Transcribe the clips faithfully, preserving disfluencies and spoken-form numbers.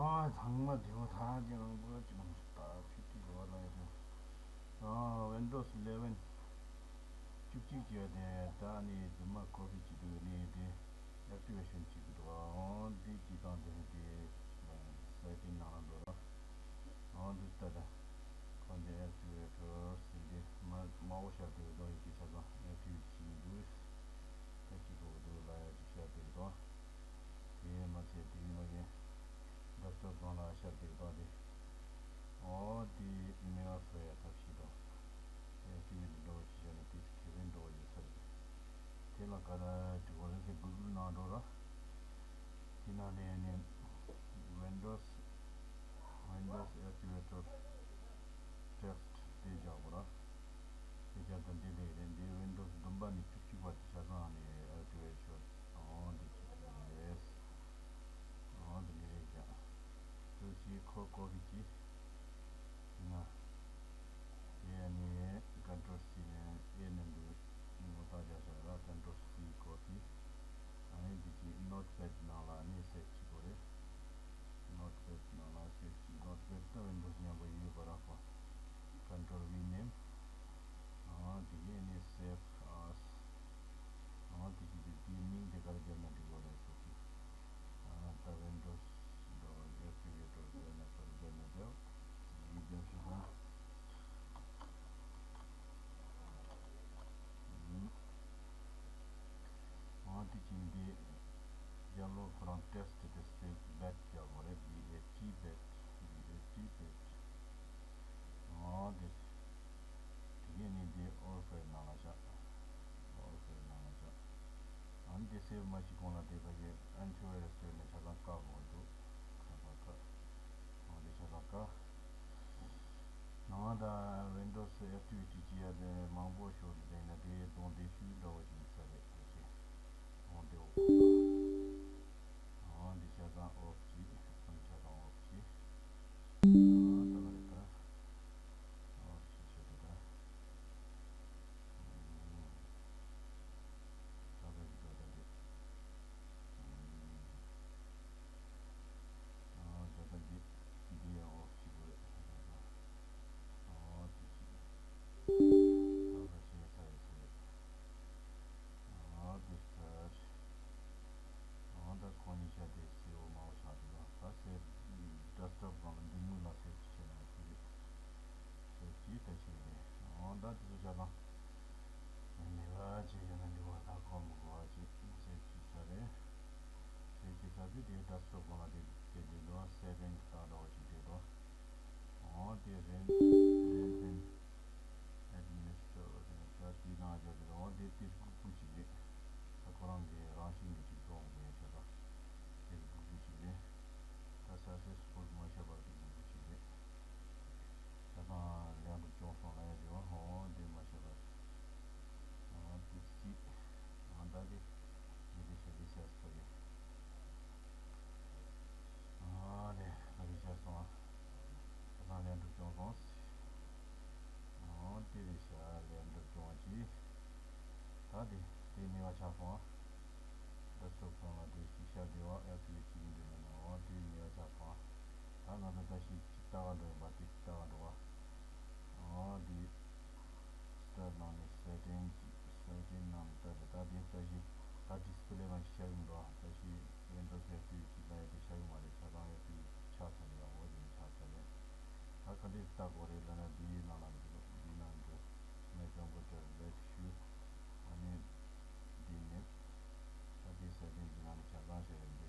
ཨ། ཚང་མ་བདེ་པོ། ཐང་ཅིག་རང་པོ་ཅིག་རང་ཞིག་ད་ཕི་ཏི་རོ་ལ་ཡོད་དེ། ཨ། Windows eleven བཅུ་གཅིག་བྱས་ཏེ་ད་ནི་རྫུན་མ་ཀོ་པི་བྱེད་དུས་ནི་དེ་ཨེག་ཊི་ཝེ་ཤན་བྱེད་ཀྱི་འདུག་ཨོ་འདི་བྱེད་སྟངས་དེ་ནི་དེ་སེ་ཊིང་ནང་ལ་འགྲོ་ར། ཨོ་འདི་ལྟ་ད་ཁོ་འདི་ཨེག་ཊི་ཝེ་ཊར་ཟེར་དེ་དམར་དམར་པོ་ཤར་དུ་འགྲོ་ཡི་གི་ཆ་ཚང་ཨེག་ཊི་ཝེ་ཊི་བྱེད་ཀྱི་འདུག་ད་ཅི་གོ་འདུག་ལ་ཡ་ཅིག་ཤར་དུ་འགྲོ། དེ་མ་ཚད་དེ་གི་མ་གི་ཌེ་སི་ཊོབ་སྒང་ལ་ཤར་དེ་གི་དང་དེ། ཨོ་དེ་ཨི་མེལ་སོ་ཡ་ཐབས་ཤེས་དང་། ཨེག་ཊི་ཝེ་ཊི་འགྲོ་བ་ཅི་བྱས་ན་དེ་ཁེ་བན་འགྲོ་བ་ཡོད་ས་རེད། དེ་ལ་ག་རེ་འབྲི་དགོས་རེད་ཟེར་གུ་གུལ་ནང་འགྲོ་ར། དེ་ནང་ནས་ནི་Windows Windows Activator Text དེ་རྒྱག་དགོས་ར། དེ་རྒྱག་དང་དེ་ལས་རེད། འདི་Windows བདུན་པ་ནས་བཅུ་གཅིག་པ་དེ་ཆ་ཚང་ནས་ཨེག་ཊི་ཝེ་ཊི་ཤོར། ཨོ་འདི་ཅི་རེད། ཨོ་འདི་འདི་རེད་ཀྱང་། འདུག་ཅིག་ཁོ་ཀོ་པི་གྱིས། ང་དེ་ནས་Control C ནས་ཨེ་ནས་འདུག་ངོ་རྟགས་རྒྱག་བྱ་ལ་Control C copy། ཨ་ནི་འདི་ཅིག་Notepad ནང་ལ་ནི་སེབ་བྱེད་དགོས་རེད། Notepad ནང་ལ་སེབ་བྱེད། Notepad ད་Windows མཉམ་པོ་ཡོད་པ་ར་ཁོ། Control V ནས། ཨ་དེ་གས་ནི་Save As། ཨ་དེ་གི་དེ་དེའི་མིང་དེ་ག་རེ་བརྒྱབ་ན་འགྲིག་གོ་རེད་ཟེར་གྱི། ཨ་ད་Windows Activator བརྒྱབ་ན་ག་རེ་བརྒྱབ་ན་བརྒྱབ། ཡིག་བརྒྱབ་ཤོག་ཨ། ཨ་དེ་ཅིག་འདི་རྒྱབ་ལོགས་ཁོ་རང་test དེ་save bet རྒྱག་དགོས་རེད། B A T bet། B A T bet། ཨ་དེ་དེ་གས་ནི་འདི་all file ནང་ལ་བཞག all file ནང་ལ་བཞག་ཨ་ནི་དེ་save མ་བྱེད་གོང་ལ་དེ་ཕ་གི་antivirus བརྒྱབ་ནས་ཆ་ཚང་བཀག་དགོས་འདུག་ཁ་ཁ་ཁ། ཨ་དེ་ཆ་ཚང་བཀག་ནང་ད་Windows Activity བྱེད་ཡ་དེ་མང་པོ་ཤོར་འདུག་དེ་ན་དེ་གདོང་དེ་ཤུལ་འདྲ་བོ་ཞིག་ས་རེད་དེ་ཆེ། གདོང་དེ་འོག་ཨ་འདི་ཆ་ཚང་off བྱེད། ཨ་ཆ་ཚང་off བྱེད། ཨ་ད་ག་རེ་ད་off བྱེད་ཆོག་གི་ད། ད་ག་རེ་ད་ད་འདི། ཨ་ད་ད་འདི་འདི་ཡང་off བྱེད་དགོས་རེད། ཨ་དེ་ཅི། ཨ་ད་ཤེས་ས་ཡོད་ས་རེད། ཨ་དེ་ལྟར། ཨ་ད་ཁོ་གཉིས་ཆ་དེ་སེ་བོ་མང་བོ་ཆགས་འདུག་ད་སེ་desktop སྒང་ལ་འདི་མུ་ལ་save བྱེད་ན་ཐུག་རེད། save བྱེད་ད་བྱེད་རེད། ཨ་ད་དེ་ཚོ་ཆ་ཚང་མེད་པ་བྱས་ཡོད་ན་འདི་བ་ད་གོ་མི་གོ་བ་བྱེད། save བྱེད་ས་རེད། save བྱེད་ས་དེ་དེ་desktop སྒང་ལ་དེ་དེ་འདི་འདུག settings ད་འདྲ་བ་ཞིག་འདུག་ཨ་དེ་རེད། རེད་ཕིན། Administrator ད་དེའི་ནང་བཞག་དེ་འོ་དེ་དེ་ལྐུགས་པོ་ཅིག་རེད། ད་ཁོ་རང་གི་རང་བཞིན་གྱི་ཅིག་བཙོང་དགོས་ཡ་ཆ་ཚང་དེ་ལྐུགས་པོ་ཅིག་རེད། ད་successful མ་བྱས་པར་དེ་ལྐུགས་པོ་ཅིག་རེད། ད་ཐང་ལན་འགྲུབ་བྱུང་སོང་ལ་ཡ་དེ་འོ་འོ་དེ་མ་བྱས་པར་འོ་དེ་ཅིག་འོ་ད་དེ་དེ་དེ་བྱས་དེ་successful རེད། ཨ་ནི་ལ་རི་ཤར་སོང་ཨ། ཁ་སང་ལན་གྲུབ་བྱུང་སོང་། ཨ་དེ་རི་ཤར་ལན་གྲུབ་བྱུང་བ་ཅི། ད་དེ་དེ་ནི་བ་ཆགས་སོང་ཨ། ད་སོབ་སོང་ལ་དེ་ཅིག་ཤར་དེ་བ་ཨེ་ཕི་ཅིག་འདི་ནི་ནོ་དེ་ནི་བ་ཆགས་སོང་ཨ། ད་ང་ཚོ་ད་ཞིག་ཅིག་ལྟ་ག་འགྲོ་ཡིན་པ་དེ་ཅིག་ལྟ་ག་འགྲོ་བ། ཨ་དེ། Start ནང་ནས་setting ཅིག་setting ནང་ནས་ལྟ་དེ་ལྟ་དེ་ལྟ་ཞིག་ད་display ནང་ཞིག་ཤར་ཡོང་འགྲོ་ལྟ་ཞིག་Windows ཨེ་ཕི་ཅིག་ལ་ཡ་དེ་ཤར་ཡོང་མ་རེད། ཆ་ཚང་ཨེ་ཕི་ཆགས་ཚར་ནས་ཡོང་འོ་དེ་ཆགས་ཚར་རེད། ད་ག་འདྲས་ལྟ་དགོས་རེད་ལབ་ན་འདིའི་ནང་ལ་འདུག་འདིའི་ནང་འདུག་ངས་ཀྱང་པོ་ཊར་ལེགས་ཞུ། ཨ་ནི་འདི་ནི་ད་འདི་setting འདི་ནང་ནས་ཆ་ཚང་ཤར་རེད་འདི།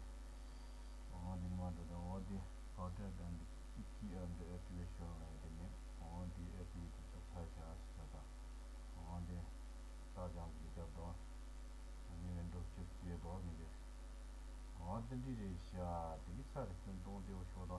ཨོ་འདི་ནི་མ་འདུག་ད་ཨོ་འདི་ཨོ་ཊར་དང་འདི། Key under activation ལ་ཡོད་དེ་ནས་འོ་འདི་ཨེ་ཕི་ཡི་དེ་ཚོ་ཚར་བྱ་ཟེར་ད། འོ་འདི་རྟགས་ཀྱང་འདི་རྒྱབ་དོ། འདི་Windows བཅུ་བརྒྱད་དོ་མི་འདི། འོ་འདི་འདི་རེད་ཤག་དེ་གི་ཚར་རེད་སྟོན་གཏོང་བདེ་བོ་ཤོག་དོ།